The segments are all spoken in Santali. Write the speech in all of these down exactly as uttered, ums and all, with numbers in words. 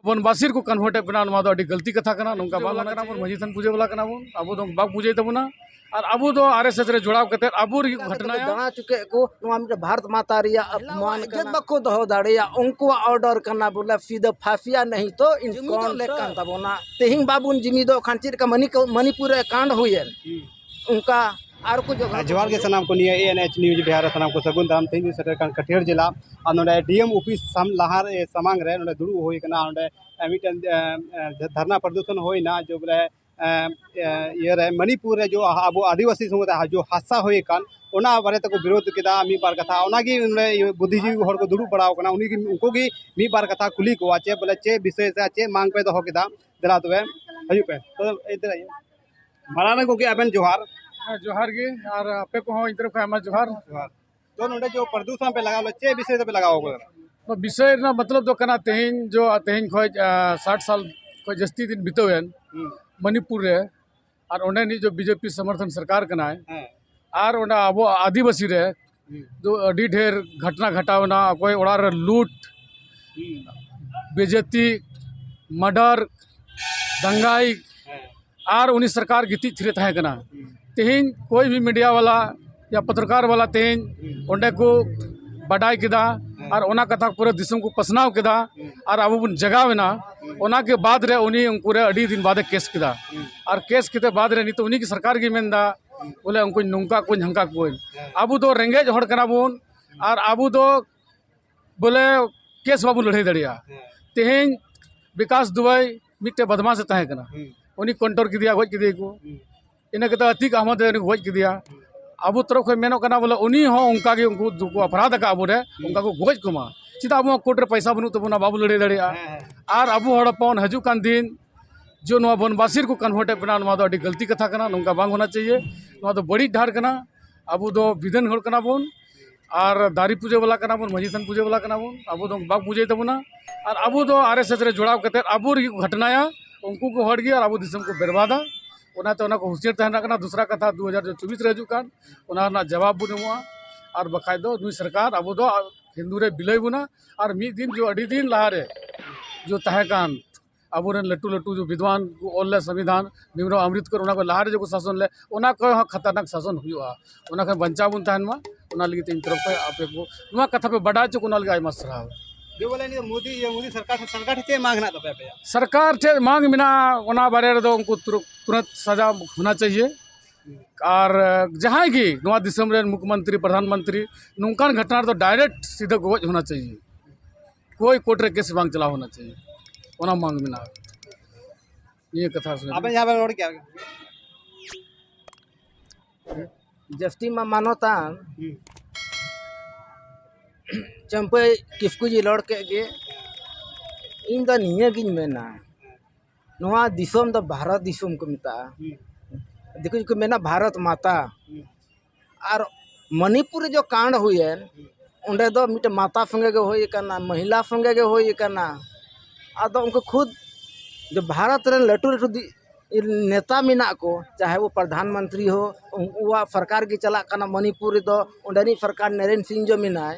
ᱵᱚᱱ ᱵᱟᱥᱤᱨ ᱠᱚ ᱠᱚᱱᱵᱷᱟᱨᱴ ᱮᱫ ᱵᱚᱱᱟ, ᱱᱚᱣᱟ ᱫᱚ ᱟᱹᱰᱤ ᱜᱟᱹᱞᱛᱤ ᱠᱟᱛᱷᱟ ᱠᱟᱱᱟ᱾ ᱱᱚᱝᱠᱟ ᱵᱟᱝ ᱠᱟᱱᱟ ᱵᱚᱱ, ᱢᱟᱹᱡᱷᱤ ᱛᱷᱟᱱ ᱯᱩᱡᱟᱹ ᱵᱟᱞᱟ ᱠᱟᱱᱟ ᱵᱚᱱ, ᱟᱵᱚ ᱫᱚ ᱵᱟᱠᱚ ᱯᱩᱡᱟᱹᱭ ᱛᱟᱵᱚᱱᱟ᱾ ᱟᱨ ᱟᱵᱚ ᱫᱚ ᱟᱨ ᱮᱥ ᱮᱥ ᱨᱮ ᱡᱚᱲᱟᱣ ᱠᱟᱛᱮ ᱟᱵᱚ ᱨᱮᱜᱮ ᱠᱚ ᱜᱷᱟᱴᱱᱟᱭᱟ᱾ ᱫᱟᱬᱟ ᱦᱚᱪᱚ ᱠᱮᱫ ᱠᱚ, ᱱᱚᱣᱟ ᱢᱤᱫᱴᱮᱱ ᱵᱷᱟᱨᱚᱛ ᱢᱟᱛᱟ ᱨᱮᱭᱟᱜ ᱟᱯᱢᱟᱱ ᱠᱟᱱᱟ᱾ ᱵᱟᱠᱚ ᱫᱚᱦᱚ ᱫᱟᱲᱮᱭᱟᱜ, ᱩᱱᱠᱩᱣᱟᱜ ᱚᱨᱰᱟᱨ ᱠᱟᱱᱟ ᱵᱚᱞᱮ ᱥᱤᱫᱷᱟᱹ ᱯᱷᱟᱥᱤᱭᱟ ᱱᱟᱦᱤ ᱛᱚ ᱤᱱᱠᱚᱱ ᱞᱮᱠ ᱠᱟᱱ ᱛᱟᱵᱚᱱᱟ᱾ ᱛᱮᱦᱮᱧ ᱵᱟᱵᱚᱱ ᱡᱤᱢᱤᱫᱚᱜ ᱠᱷᱟᱱ ᱪᱮᱫ ᱞᱮᱠᱟ ᱢᱟᱱᱤ-, ᱢᱟᱱᱤᱯᱩᱨ ᱨᱮ ᱠᱟᱱᱰ ᱦᱩᱭᱮᱱ, ᱚᱱᱠᱟ ᱟᱨ ᱠᱚ ᱡᱚᱜᱽ ᱡᱚᱦᱟᱨ ᱜᱮ ᱥᱟᱱᱟᱢ ᱠᱚ, ᱱᱤᱭᱟᱹ ᱮ ᱮᱱ ᱮᱭᱤᱪ ᱱᱤᱭᱩᱡᱽ ᱵᱤᱦᱟᱨ ᱨᱮ ᱥᱟᱱᱟᱢ ᱠᱚ ᱥᱟᱹᱜᱩᱱ ᱫᱟᱨᱟᱢ᱾ ᱛᱮᱦᱮᱧ ᱫᱚ ᱥᱮᱴᱮᱨ ᱠᱟᱱ ᱠᱟᱹᱴᱷᱤᱭᱟᱹᱲ ᱡᱮᱞᱟ, ᱟᱨ ᱱᱚᱰᱮ ᱰᱤ ᱮᱢ ᱚᱯᱷᱤᱥ ᱥᱟᱢ-, ᱞᱟᱦᱟ ᱨᱮ, ᱥᱟᱢᱟᱝ ᱨᱮ ᱱᱚᱰᱮ ᱫᱩᱲᱩᱵ ᱦᱩᱭ ᱠᱟᱱᱟ᱾ ᱚᱸᱰᱮ, ᱮ, ᱢᱤᱫᱴᱮᱱ, ᱮ, ᱮ, ᱫᱷᱟᱨᱱᱟ ᱯᱨᱚᱫᱚᱨᱥᱚᱱ ᱦᱩᱭᱱᱟ, ᱡᱮ ᱵᱚᱞᱮ, ᱮ, ᱮ, ᱤᱭᱟᱹ ᱨᱮ ᱢᱟᱱᱤᱯᱩᱨ ᱨᱮ ᱡᱚ ᱟᱵᱚ ᱟᱹᱫᱤᱵᱟᱹᱥᱤ ᱥᱚᱢᱩᱫᱟᱭ ᱡᱚ ᱦᱟᱥᱟ ᱦᱩᱭ ᱟᱠᱟᱱ, ᱚᱱᱟ ᱵᱟᱨᱮ ᱛᱮᱠᱚ ᱵᱤᱨᱳᱫᱷ ᱠᱮᱫᱟ ᱢᱤᱫ ᱵᱟᱨ ᱠᱟᱛᱷᱟ᱾ ᱚᱱᱟᱜᱮ ᱱᱚᱰᱮ ᱤᱭᱟᱹ ᱵᱩᱫᱽᱫᱷᱤᱡᱤᱵᱤ ᱦᱚᱲ ᱠᱚ ᱫᱩᱲᱩᱵ ᱵᱟᱲᱟ ᱟᱠᱟᱱᱟ, ᱩᱱᱤᱜᱮ, ᱩᱱᱠᱩ ᱜᱮ ᱢᱤᱫ ᱵᱟᱨ ᱠᱟᱛᱷᱟ ᱠᱩᱞᱤ ᱠᱚᱣᱟ, ᱪᱮᱫ ᱵᱚᱞᱮ ᱪᱮᱫ ᱵᱤᱥᱚᱭ ᱥᱮ ᱪᱮᱫ ᱢᱟᱝ ᱯᱮ ᱫᱚᱦᱚ ᱠᱮᱫᱟ? ᱫᱮᱞᱟ ᱛᱚᱵᱮ ᱦᱤᱡᱩᱜ ᱯᱮ᱾ ᱛᱚ, ᱮᱱᱛᱮ ᱨᱮ ᱢᱟᱲᱟᱝ ᱨᱮ ᱜᱚᱢᱠᱮ ᱟᱵᱮᱱ ᱡᱚᱦᱟᱨ᱾ ᱦᱮᱸ, ᱡᱚᱦᱟᱨ ᱜᱮ, ᱟᱨ ᱟᱯᱮ ᱠᱚᱦᱚᱸ ᱤᱧ ᱛᱚᱨᱚᱯ ᱠᱷᱚᱱ ᱟᱭᱢᱟ ᱡᱚᱦᱟᱨ᱾ ᱡᱚᱦᱟᱨ᱾ ᱛᱚ, ᱱᱚᱰᱮ ᱡᱚ ᱯᱨᱚᱫᱩᱥᱚᱱ ᱯᱮ ᱞᱟᱜᱟᱣ ᱞᱮᱫᱟ, ᱪᱮᱫ ᱵᱤᱥᱚᱭ ᱛᱮᱯᱮ ᱞᱟᱜᱟᱣ ᱠᱟᱫᱟ? ᱱᱚᱣᱟ ᱵᱤᱥᱚᱭ ᱨᱮᱱᱟᱜ ᱢᱚᱛᱞᱚᱵ ᱫᱚ ᱠᱟᱱᱟ, ᱛᱮᱦᱮᱧ ᱡᱚ, ᱛᱮᱦᱮᱧ ᱠᱷᱚᱡ, ᱟ, ᱥᱟᱴ ᱥᱟᱞ ᱠᱷᱚᱡ ᱡᱟᱹᱥᱛᱤ ᱫᱤᱱ ᱵᱤᱛᱟᱹᱣᱮᱱ ᱦᱩᱸ᱾ ᱢᱚᱱᱤᱯᱩᱨ ᱨᱮ, ᱟᱨ ᱚᱸᱰᱮ ᱱᱤᱡ ᱡᱚ ᱵᱤ ᱡᱮ ᱯᱤ ᱥᱚᱢᱚᱨᱛᱷᱚᱱ ᱥᱚᱨᱠᱟᱨ ᱠᱟᱱᱟᱭ, ᱦᱮᱸ᱾ ᱟᱨ ᱚᱸᱰᱮ ᱟᱵᱚ ᱟᱹᱫᱤᱵᱟᱹᱥᱤ ᱨᱮ ᱦᱩᱸ᱾ ᱫᱚ ᱟᱹᱰᱤ ᱰᱷᱮᱨ ᱜᱷᱚᱴᱱᱟ ᱜᱷᱚᱴᱟᱣ ᱮᱱᱟ, ᱚᱠᱚᱭ ᱚᱲᱟᱜ ᱨᱮ ᱞᱩᱴ, ᱦᱩᱸ᱾ ᱵᱮᱡᱮᱛᱤ, ᱢᱟᱨᱰᱟᱨ, ᱫᱟᱝᱜᱟᱭ, ᱦᱮᱸ᱾ ᱟᱨ ᱩᱱᱤ ᱥᱚᱨᱠᱟᱨ ᱜᱤᱛᱤᱡ ᱛᱷᱤᱨᱮ ᱛᱟᱦᱮᱸ ᱠᱟᱱᱟ᱾ ᱦᱩᱸ᱾ ᱛᱮᱦᱮᱧ ᱠᱚᱭ ᱵᱷᱤ ᱢᱤᱰᱤᱭᱟ ᱵᱟᱞᱟ ᱭᱟ ᱯᱚᱛᱨᱚᱠᱟᱨ ᱵᱟᱞᱟ ᱛᱮᱦᱮᱧ ᱦᱩᱸ᱾ ᱚᱸᱰᱮ ᱠᱚ ᱵᱟᱰᱟᱭ ᱠᱮᱫᱟ, ᱦᱮᱸ᱾ ᱟᱨ ᱚᱱᱟ ᱠᱟᱛᱷᱟ ᱯᱩᱨᱟᱹ ᱫᱤᱥᱚᱢ ᱠᱚ ᱯᱟᱥᱱᱟᱣ ᱠᱮᱫᱟ, ᱦᱩᱸ᱾ ᱟᱨ ᱟᱵᱚ ᱵᱚᱱ ᱡᱟᱜᱟᱣ ᱮᱱᱟ᱾ ᱦᱩᱸ᱾ ᱚᱱᱟ ᱠᱮ ᱵᱟᱫᱽ ᱨᱮ ᱩᱱᱤ ᱩᱱᱠᱩ ᱨᱮ ᱟᱹᱰᱤ ᱫᱤᱱ ᱵᱟᱫᱮ ᱠᱮᱥ ᱠᱮᱫᱟ, ᱦᱩᱸ᱾ ᱟᱨ ᱠᱮᱥ ᱠᱮᱫ ᱵᱟᱫᱽ ᱨᱮ ᱱᱤᱛᱚᱜ ᱩᱱᱤ ᱜᱮ ᱥᱚᱨᱠᱟᱨ ᱜᱮ ᱢᱮᱱᱫᱟ, ᱦᱩᱸ᱾ ᱵᱚᱞᱮ ᱩᱱᱠᱩᱧ ᱱᱚᱝᱠᱟ ᱠᱚᱣᱟᱧ ᱦᱟᱝᱠᱟ ᱠᱚᱣᱟᱧ᱾ ᱦᱮᱸ᱾ ᱟᱵᱚ ᱫᱚ ᱨᱮᱸᱜᱮᱡ ᱦᱚᱲ ᱠᱟᱱᱟ ᱵᱚᱱ, ᱟᱨ ᱟᱵᱚ ᱫᱚ ᱵᱚᱞᱮ ᱠᱮᱥ ᱵᱟᱵᱚᱱ ᱞᱟᱹᱲᱦᱟᱹᱭ ᱫᱟᱲᱮᱭᱟᱜᱼᱟ᱾ ᱦᱮᱸ᱾ ᱛᱮᱦᱮᱧ ᱵᱤᱠᱟᱥ ᱫᱩᱵᱟᱭ ᱢᱤᱫᱴᱮᱡ ᱵᱚᱫᱢᱟᱥ ᱮ ᱛᱟᱦᱮᱸ ᱠᱟᱱᱟ, ᱦᱩᱸ᱾ ᱩᱱᱤ ᱠᱚᱱᱴᱨᱳᱞ ᱠᱮᱫᱮᱭᱟ, ᱜᱚᱡ ᱠᱮᱫᱮᱭᱟ ᱠᱚ᱾ ᱦᱩᱸ᱾ ᱤᱱᱟᱹ ᱠᱟᱛᱮ ᱟᱛᱤᱠ ᱟᱦᱢᱚᱫ ᱩᱱᱤ ᱠᱚ ᱜᱚᱡ ᱠᱮᱫᱮᱭᱟ᱾ ᱦᱩᱸ᱾ ᱟᱵᱚ ᱛᱚᱨᱚᱯ ᱠᱷᱚᱱ ᱢᱮᱱᱚᱜ ᱠᱟᱱᱟ ᱵᱚᱞᱮ ᱩᱱᱤ ᱦᱚᱸ ᱚᱱᱠᱟ ᱜᱮ ᱩᱱᱠᱩ ᱫᱚᱠᱚ ᱚᱯᱨᱟᱫ ᱟᱠᱟᱫ ᱟᱵᱚ ᱨᱮ, ᱦᱩᱸ᱾ ᱚᱱᱠᱟ ᱠᱚ ᱜᱚᱡ ᱠᱚᱢᱟ᱾ ᱪᱮᱫᱟᱜ ᱟᱵᱚ ᱠᱳᱨᱴ ᱨᱮ ᱯᱚᱭᱥᱟ ᱵᱟᱹᱱᱩᱜ ᱛᱟᱵᱚᱱᱟ, ᱵᱟᱵᱚ ᱞᱟᱹᱲᱦᱟᱹᱭ ᱫᱟᱲᱮᱭᱟᱜᱼᱟ? ᱦᱮᱸ, ᱦᱮᱸ᱾ ᱟᱨ ᱟᱵᱚ ᱦᱚᱲ ᱦᱚᱯᱚᱱ ᱦᱤᱡᱩᱜ ᱠᱟᱱ ᱫᱤᱱ ᱡᱮ ᱱᱚᱣᱟ ᱵᱚᱱᱵᱟᱥᱤ ᱨᱮᱠᱚ ᱠᱚᱱᱵᱷᱟᱨᱴ ᱮᱫ ᱵᱚᱱᱟ, ᱱᱚᱣᱟ ᱫᱚ ᱟᱹᱰᱤ ᱜᱟᱹᱞᱛᱤ ᱠᱟᱛᱷᱟ ᱠᱟᱱᱟ, ᱱᱚᱝᱠᱟ ᱵᱟᱝ ᱦᱳᱱᱟ ᱪᱟᱦᱤᱭᱮ᱾ ᱱᱚᱣᱟ ᱫᱚ ᱵᱟᱹᱲᱤᱡ ᱰᱟᱦᱟᱨ ᱠᱟᱱᱟ᱾ ᱟᱵᱚ ᱫᱚ ᱵᱤᱫᱷᱟᱱ ᱦᱚᱲ ᱠᱟᱱᱟ ᱵᱚᱱ, ᱟᱨ ᱫᱟᱨᱮ ᱯᱩᱡᱟᱹ ᱵᱟᱞᱟ ᱠᱟᱱᱟ ᱵᱚᱱ, ᱢᱟᱹᱡᱷᱤ ᱛᱷᱟᱱ ᱯᱩᱡᱟᱹ ᱵᱟᱞᱟ ᱠᱟᱱᱟ ᱵᱚᱱ, ᱟᱵᱚ ᱫᱚ ᱵᱟᱠᱚ ᱯᱩᱡᱟᱹᱭ ᱛᱟᱵᱚᱱᱟ᱾ ᱟᱨ ᱟᱵᱚ ᱫᱚ ᱟᱨ ᱮᱥ ᱮᱥ ᱨᱮ ᱡᱚᱲᱟᱣ ᱠᱟᱛᱮᱫ ᱟᱵᱚ ᱨᱮᱜᱮ ᱠᱚ ᱜᱷᱟᱴᱱᱟᱭᱟ, ᱩᱱᱠᱩ ᱠᱚ ᱦᱚᱲ ᱜᱮ, ᱟᱨ ᱟᱵᱚ ᱫᱤᱥᱚᱢ ᱠᱚ ᱵᱮᱨᱵᱟᱫᱟ᱾ ᱚᱱᱟᱛᱮ ᱚᱱᱟ ᱠᱚ ᱦᱩᱥᱭᱟᱹᱨ ᱛᱟᱦᱮᱱ ᱨᱮᱱᱟᱜ ᱠᱟᱱᱟ᱾ ᱫᱚᱥᱨᱟ ᱠᱟᱛᱷᱟ, ᱫᱩ ᱦᱟᱡᱟᱨ ᱪᱚᱵᱵᱤᱥ ᱨᱮ ᱦᱤᱡᱩᱜ ᱠᱟᱱ, ᱚᱱᱟ ᱨᱮᱱᱟᱜ ᱡᱟᱵᱟᱵ ᱵᱚᱱ ᱮᱢᱚᱜᱼᱟ, ᱟᱨ ᱵᱟᱠᱷᱟᱡ ᱫᱚ ᱱᱩᱭ ᱥᱚᱨᱠᱟᱨ ᱟᱵᱚ ᱫᱚ ᱦᱤᱱᱫᱩ ᱨᱮ ᱵᱤᱞᱟᱹᱭ ᱵᱚᱱᱟ᱾ ᱟᱨ ᱢᱤᱫ ᱫᱤᱱ ᱡᱚ, ᱟᱹᱰᱤ ᱫᱤᱱ ᱞᱟᱦᱟᱨᱮ ᱡᱚ ᱛᱟᱦᱮᱸ ᱠᱟᱱ ᱟᱵᱚᱨᱮᱱ ᱞᱟᱹᱴᱩ ᱞᱟᱹᱴᱩ ᱡᱚ ᱵᱤᱫᱽᱣᱟᱱ ᱠᱚ ᱚᱞ ᱞᱮᱫ ᱥᱚᱝᱵᱤᱫᱷᱟᱱ, ᱵᱷᱤᱢᱨᱟᱣ ᱟᱢᱵᱮᱫᱠᱚᱨ ᱚᱱᱟ ᱠᱚ ᱞᱟᱦᱟᱨᱮ ᱡᱚᱠᱷᱚᱱ ᱥᱟᱥᱚᱱ ᱞᱮᱫ, ᱚᱱᱟ ᱠᱷᱚᱱ ᱦᱚᱸ ᱠᱷᱟᱛᱟᱨᱱᱟᱠ ᱥᱟᱥᱚᱱ ᱦᱩᱭᱩᱜᱼᱟ᱾ ᱚᱱᱟ ᱠᱷᱚᱱ ᱵᱟᱧᱪᱟᱣ ᱵᱚᱱ ᱛᱟᱦᱮᱱ ᱢᱟ, ᱚᱱᱟ ᱞᱟᱹᱜᱤᱫ ᱛᱮ ᱤᱧ ᱛᱚᱨᱚᱯ ᱠᱷᱚᱱ ᱟᱯᱮ ᱠᱚ ᱱᱚᱣᱟ ᱠᱟᱛᱷᱟ ᱯᱮ ᱵᱟᱰᱟᱭ ᱦᱚᱪᱚ ᱠᱚ, ᱚᱱᱟ ᱞᱟᱹᱜᱤᱫ ᱟᱭᱢᱟ ᱥᱟᱨᱦᱟᱣ᱾ ᱡᱮ ᱵᱚᱞᱮ ᱱᱤᱭᱟᱹ ᱢᱳᱫᱤ, ᱤᱭᱟᱹ ᱢᱳᱫᱤ ᱥᱚᱨᱠᱟᱨ, ᱥᱚᱨᱠᱟᱨ ᱴᱷᱮᱱ ᱪᱮᱫ ᱢᱟᱝ ᱦᱮᱱᱟᱜ ᱛᱟᱯᱮᱭᱟ ᱟᱯᱮᱭᱟᱜ? ᱥᱚᱨᱠᱟᱨ ᱴᱷᱮᱱ ᱢᱟᱝ ᱢᱮᱱᱟᱜᱼᱟ, ᱚᱱᱟ ᱵᱟᱨᱮ ᱨᱮᱫᱚ ᱩᱱᱠᱩ ᱛᱩᱨ-, ᱛᱩᱨᱟᱹᱛ ᱥᱟᱡᱟ ᱦᱳᱱᱟ ᱪᱟᱦᱤᱭᱮ᱾ ᱟᱨ ᱡᱟᱦᱟᱸᱭ ᱜᱮ ᱱᱚᱣᱟ ᱫᱤᱥᱚᱢ ᱨᱮᱱ ᱢᱩᱠᱷᱭᱚᱢᱚᱱᱛᱨᱤ, ᱯᱨᱚᱫᱷᱟᱱ ᱢᱚᱱᱛᱨᱤ ᱱᱚᱝᱠᱟᱱ ᱜᱷᱚᱴᱚᱱᱟ ᱨᱮᱫᱚ direct ᱥᱤᱫᱷᱟᱹ ᱜᱚᱡ ᱦᱳᱱᱟ ᱪᱟᱦᱤᱭᱮ, ᱠᱳᱭ ᱠᱳᱨᱴ ᱨᱮ ᱠᱮᱥ ᱵᱟᱝ ᱪᱟᱞᱟᱣ ᱦᱳᱱᱟ ᱪᱟᱦᱤᱭᱮ, ᱚᱱᱟ ᱢᱟᱝ ᱢᱮᱱᱟᱜᱼᱟ᱾ ᱱᱤᱭᱟᱹ ᱠᱟᱛᱷᱟ ᱥᱩᱱᱩᱱ᱾ ᱟᱵᱮᱱ ᱡᱟᱦᱟᱸ ᱵᱮᱱ ᱨᱚᱲ ᱠᱮᱜᱼᱟ᱾ ᱡᱟᱹᱥᱛᱤ ᱢᱟ ᱢᱟᱱᱚᱛᱟᱱ ᱦᱩᱸ᱾ ᱪᱟᱹᱢᱯᱟᱹᱭ ᱠᱤᱥᱠᱩ ᱡᱤ ᱨᱚᱲ ᱠᱮᱫ ᱜᱮ᱾ ᱤᱧ ᱫᱚ ᱱᱤᱭᱟᱹ ᱜᱤᱧ ᱢᱮᱱᱟ, ᱱᱚᱣᱟ ᱫᱤᱥᱚᱢ ᱫᱚ ᱵᱷᱟᱨᱚᱛ ᱫᱤᱥᱚᱢ ᱠᱚ ᱢᱮᱛᱟᱜᱼᱟ᱾ ᱦᱩᱸ᱾ ᱫᱤᱠᱩ ᱠᱚ ᱢᱮᱱᱟ ᱵᱷᱟᱨᱚᱛ ᱢᱟᱛᱟ᱾ ᱦᱩᱸ᱾ ᱟᱨ ᱢᱚᱱᱤᱯᱩᱨ ᱨᱮ ᱡᱚ ᱠᱟᱸᱰ ᱦᱩᱭᱮᱱ, ᱚᱸᱰᱮ ᱫᱚ ᱢᱤᱫᱴᱮᱱ ᱢᱟᱛᱟ ᱥᱚᱸᱜᱮ ᱜᱮ ᱦᱩᱭ ᱟᱠᱟᱱᱟ, ᱢᱚᱦᱤᱞᱟ ᱥᱚᱸᱜᱮ ᱜᱮ ᱦᱩᱭ ᱟᱠᱟᱱᱟ᱾ ᱟᱫᱚ ᱩᱱᱠᱩ ᱠᱷᱩᱫ ᱡᱚ ᱵᱷᱟᱨᱚᱛ ᱨᱮᱱ ᱞᱟᱹᱴᱩ ᱞᱟᱹᱴᱩ ᱫᱤ-, ᱱᱮᱛᱟ ᱢᱮᱱᱟᱜ ᱠᱚ, ᱪᱟᱦᱮ ᱣᱚ ᱯᱨᱚᱫᱷᱟᱱ ᱢᱚᱱᱛᱨᱤ ᱦᱳ, ᱩᱱᱠᱩᱣᱟᱜ ᱥᱚᱨᱠᱟᱨ ᱜᱮ ᱪᱟᱞᱟᱜ ᱠᱟᱱᱟ ᱢᱚᱱᱤᱯᱩᱨ ᱨᱮᱫᱚ, ᱚᱸᱰᱮᱱᱤᱡ ᱥᱚᱨᱠᱟᱨ ᱱᱚᱨᱮᱱ ᱥᱤᱝ ᱡᱚ ᱢᱮᱱᱟᱭ,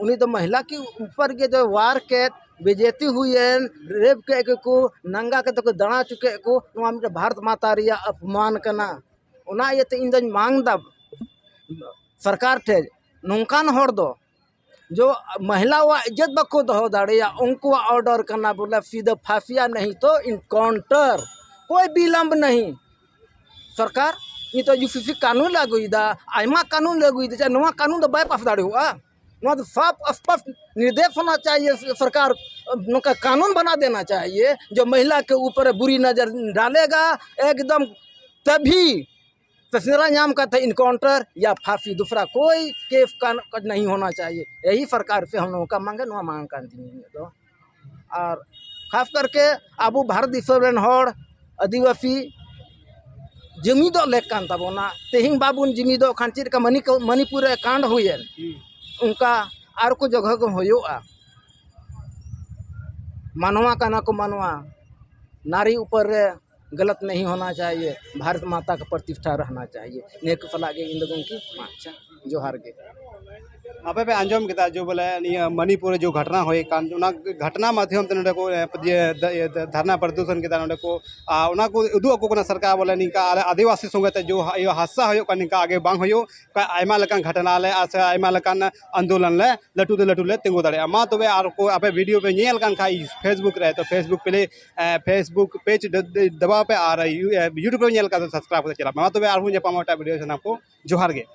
ᱩᱱᱤ ᱫᱚ ᱢᱚᱦᱤᱞᱟ ᱠᱮ ᱩᱯᱚᱨ ᱜᱮ ᱡᱚ ᱣᱟᱨ ᱠᱮᱫ, ᱵᱮᱡᱮᱛᱤ ᱦᱩᱭᱮᱱ, ᱨᱮᱯ ᱠᱮᱫ ᱠᱚ, ᱱᱟᱝᱜᱟ ᱠᱟᱛᱮ ᱠᱚ ᱫᱟᱬᱟ ᱦᱚᱪᱚ ᱠᱮᱫ ᱠᱚ, ᱱᱚᱣᱟ ᱢᱤᱫᱴᱮᱱ ᱵᱷᱟᱨᱚᱛ ᱢᱟᱛᱟ ᱨᱮᱭᱟᱜ ᱚᱯᱚᱢᱟᱱ ᱠᱟᱱᱟ᱾ ᱚᱱᱟ ᱤᱭᱟᱹᱛᱮ ᱤᱧ ᱫᱚᱧ ᱢᱟᱝ ᱫᱟ ᱥᱚᱨᱠᱟᱨ ᱴᱷᱮᱱ, ᱱᱚᱝᱠᱟᱱ ᱦᱚᱲ ᱫᱚ ᱡᱚ ᱢᱚᱦᱤᱞᱟᱣᱟᱜ ᱤᱡᱽᱡᱚᱛ ᱵᱟᱠᱚ ᱫᱚᱦᱚ ᱫᱟᱲᱮᱭᱟᱜ, ᱩᱱᱠᱩᱣᱟᱜ order ᱠᱟᱱᱟ ᱵᱚᱞᱮ ᱥᱤᱫᱷᱟᱹ ᱯᱷᱟᱸᱥᱤᱭᱟ, ᱱᱟᱦᱤ ᱛᱚ encounter, ᱠᱳᱭ ᱵᱤᱞᱚᱢᱵ ᱱᱟᱦᱤ᱾ ᱥᱚᱨᱠᱟᱨ ᱱᱤᱛᱚᱜ UCC ᱠᱟᱹᱱᱩᱱ ᱞᱮ ᱟᱹᱜᱩᱭᱮᱫᱟ, ᱟᱭᱢᱟ ᱠᱟᱹᱱᱩᱱ ᱞᱮ ᱟᱹᱜᱩᱭᱮᱫᱟ, ᱪᱮᱫ ᱱᱚᱣᱟ ᱠᱟᱹᱱᱩᱱ ᱫᱚ ᱵᱟᱭ ᱯᱟᱥ ᱫᱟᱲᱮᱭᱟᱜᱼᱟ? ᱱᱚᱣᱟ ᱫᱚ ᱥᱟᱯ ᱥᱯᱚᱥᱴ ᱱᱤᱨᱫᱮᱥ ᱦᱳᱱᱟ ᱪᱟᱦᱤᱭᱮ, ᱥᱚᱨᱠᱟᱨ ᱱᱚᱝᱠᱟ ᱠᱟᱹᱱᱩᱱ ᱵᱟᱱᱟ ᱫᱮᱱᱟ ᱪᱟᱦᱤᱭᱮ, ᱡᱚ ᱢᱚᱦᱤᱞᱟ ᱠᱮ ᱩᱯᱚᱨ ᱵᱩᱨᱤ ᱱᱚᱡᱚᱨ ᱰᱟᱞᱮᱜᱟ, ᱮᱠᱫᱚᱢ ᱛᱟᱵᱷᱤ ᱯᱮᱥᱮᱧᱡᱟᱨ ᱧᱟᱢ ᱠᱟᱛᱮ encounter ᱭᱟ ᱯᱷᱟᱸᱥᱤ, ᱫᱩᱥᱨᱟ ᱠᱳᱭ ᱠᱮᱥ ᱠᱟ, ᱠᱟ ᱱᱟᱦᱤ ᱦᱳᱱᱟ ᱪᱟᱦᱤᱭᱮ᱾ ᱭᱟᱦᱤ ᱥᱚᱨᱠᱟᱨ ᱥᱮ ᱦᱟᱢ ᱞᱳᱜᱳ ᱠᱟ ᱢᱟᱝ ᱦᱮ, ᱱᱚᱣᱟ ᱢᱟᱝ ᱠᱟᱱ ᱛᱤᱧᱟᱹ ᱤᱧᱟᱹᱜ ᱫᱚ᱾ ᱟᱨ ᱠᱷᱟᱥ ᱠᱟᱨᱠᱮ ᱟᱵᱚ ᱵᱷᱟᱨᱚᱛ ᱫᱤᱥᱚᱢ ᱨᱮᱱ ᱦᱚᱲ ᱟᱹᱫᱤᱵᱟᱹᱥᱤ ᱡᱩᱢᱤᱫᱚᱜ ᱞᱮᱠ ᱠᱟᱱ ᱛᱟᱵᱚᱱᱟ᱾ ᱛᱮᱦᱮᱧ ᱵᱟᱵᱚᱱ ᱡᱩᱢᱤᱫᱚᱜ ᱠᱷᱟᱱ ᱪᱮᱫ ᱞᱮᱠᱟ ᱢᱟᱱᱤ-, ᱢᱚᱱᱤᱯᱩᱨ ᱨᱮ ᱠᱟᱸᱰ ᱦᱩᱭᱮᱱ, ᱚᱱᱠᱟ ᱟᱨ ᱠᱚ ᱡᱟᱭᱜᱟ ᱠᱚ ᱦᱩᱭᱩᱜᱼᱟ᱾ ᱢᱟᱱᱣᱟ ᱠᱟᱱᱟ ᱠᱚ ᱢᱟᱱᱣᱟ, ᱱᱟᱨᱤ ᱩᱯᱚᱨ ᱨᱮ ᱜᱟᱞᱟᱛ ᱱᱟᱦᱤ ᱦᱳᱱᱟ ᱪᱟᱦᱤᱭᱮ, ᱵᱷᱟᱨᱚᱛ ᱢᱟᱛᱟ ᱠᱟ ᱯᱨᱚᱛᱤᱥᱴᱷᱟ ᱨᱮᱦᱱᱟ ᱪᱟᱦᱤᱭᱮ᱾ ᱱᱤᱭᱟᱹ ᱠᱚ ᱥᱟᱞᱟᱜ ᱜᱮ ᱤᱧ ᱫᱚ ᱜᱚᱢᱠᱮ, ᱢᱟ ᱟᱪᱪᱷᱟ, ᱡᱚᱦᱟᱨ ᱜᱮ᱾ ᱟᱯᱮ ᱯᱮ ᱟᱸᱡᱚᱢ ᱠᱮᱫᱟ ᱡᱮ ᱵᱚᱞᱮ ᱱᱤᱭᱟᱹ ᱢᱟᱱᱤᱯᱩᱨ ᱨᱮ ᱡᱮ ᱜᱷᱚᱴᱱᱟ ᱦᱩᱭ ᱠᱟᱱ, ᱚᱱᱟ ᱜᱷᱚᱴᱱᱟ ᱢᱟᱫᱽᱫᱷᱚᱢ ᱛᱮ ᱱᱚᱰᱮ ᱠᱚ ᱮ, ᱤᱭᱟᱹ ᱫᱷᱟᱨᱱᱟ ᱯᱨᱚᱫᱚᱨᱥᱚᱱ ᱠᱮᱫᱟ ᱱᱚᱰᱮ ᱠᱚ᱾ ᱟᱨ ᱚᱱᱟ ᱠᱚ ᱩᱫᱩᱜ ᱟᱠᱚ ᱠᱟᱱᱟ ᱥᱚᱨᱠᱟᱨ ᱵᱚᱞᱮ ᱱᱤᱝᱠᱟ ᱟᱞᱮ ᱟᱹᱫᱤᱵᱟᱹᱥᱤ ᱥᱚᱸᱜᱮ ᱛᱮ ᱡᱮ ᱦᱟ- ᱤᱭᱟᱹ ᱦᱟᱫᱥᱟ ᱦᱩᱭᱩᱜ ᱠᱟᱱ, ᱱᱤᱝᱠᱟ ᱟᱜᱮ ᱵᱟᱝ ᱦᱩᱭᱩᱜ, ᱚᱱᱠᱟ ᱟᱭᱢᱟ ᱞᱮᱠᱟᱱ ᱜᱷᱚᱴᱱᱟ ᱞᱮ ᱟᱨ ᱥᱮ ᱟᱭᱢᱟ ᱞᱮᱠᱟᱱ ᱟᱱᱫᱳᱞᱚᱱ ᱞᱮ ᱞᱟᱹᱴᱩ ᱛᱮ ᱞᱟᱹᱴᱩ ᱞᱮ ᱛᱤᱸᱜᱩ ᱫᱟᱲᱮᱭᱟᱜᱼᱟ᱾ ᱢᱟ ᱛᱚᱵᱮ ᱟᱨ ᱠᱚ ᱟᱯᱮ ᱵᱷᱤᱰᱤᱭᱳ ᱯᱮ ᱧᱮᱞ ᱠᱟᱱ ᱠᱷᱟᱡ ᱯᱷᱮᱥᱵᱩᱠ ᱨᱮ, ᱛᱚ ᱯᱷᱮᱥᱵᱩᱠ ᱯᱮᱡᱽ ᱫᱟᱵᱟᱣ ᱯᱮ ᱟᱨ ᱤᱭᱩ- ᱮ, ᱭᱩᱴᱩᱵᱽ ᱨᱮ ᱧᱮᱞ ᱠᱟᱛᱮ ᱥᱟᱵᱥᱠᱨᱟᱭᱤᱵᱽ ᱠᱟᱛᱮ ᱪᱟᱞᱟᱜ ᱯᱮ᱾ ᱢᱟ ᱛᱚᱵᱮ ᱟᱨᱦᱚᱸ ᱧᱟᱯᱟᱢᱟ ᱮᱴᱟᱜ ᱵᱷᱤᱰᱤᱭᱳ᱾ ᱥᱟᱱᱟᱢ ᱠᱚ ᱡᱚᱦᱟᱨ ᱜᱮ᱾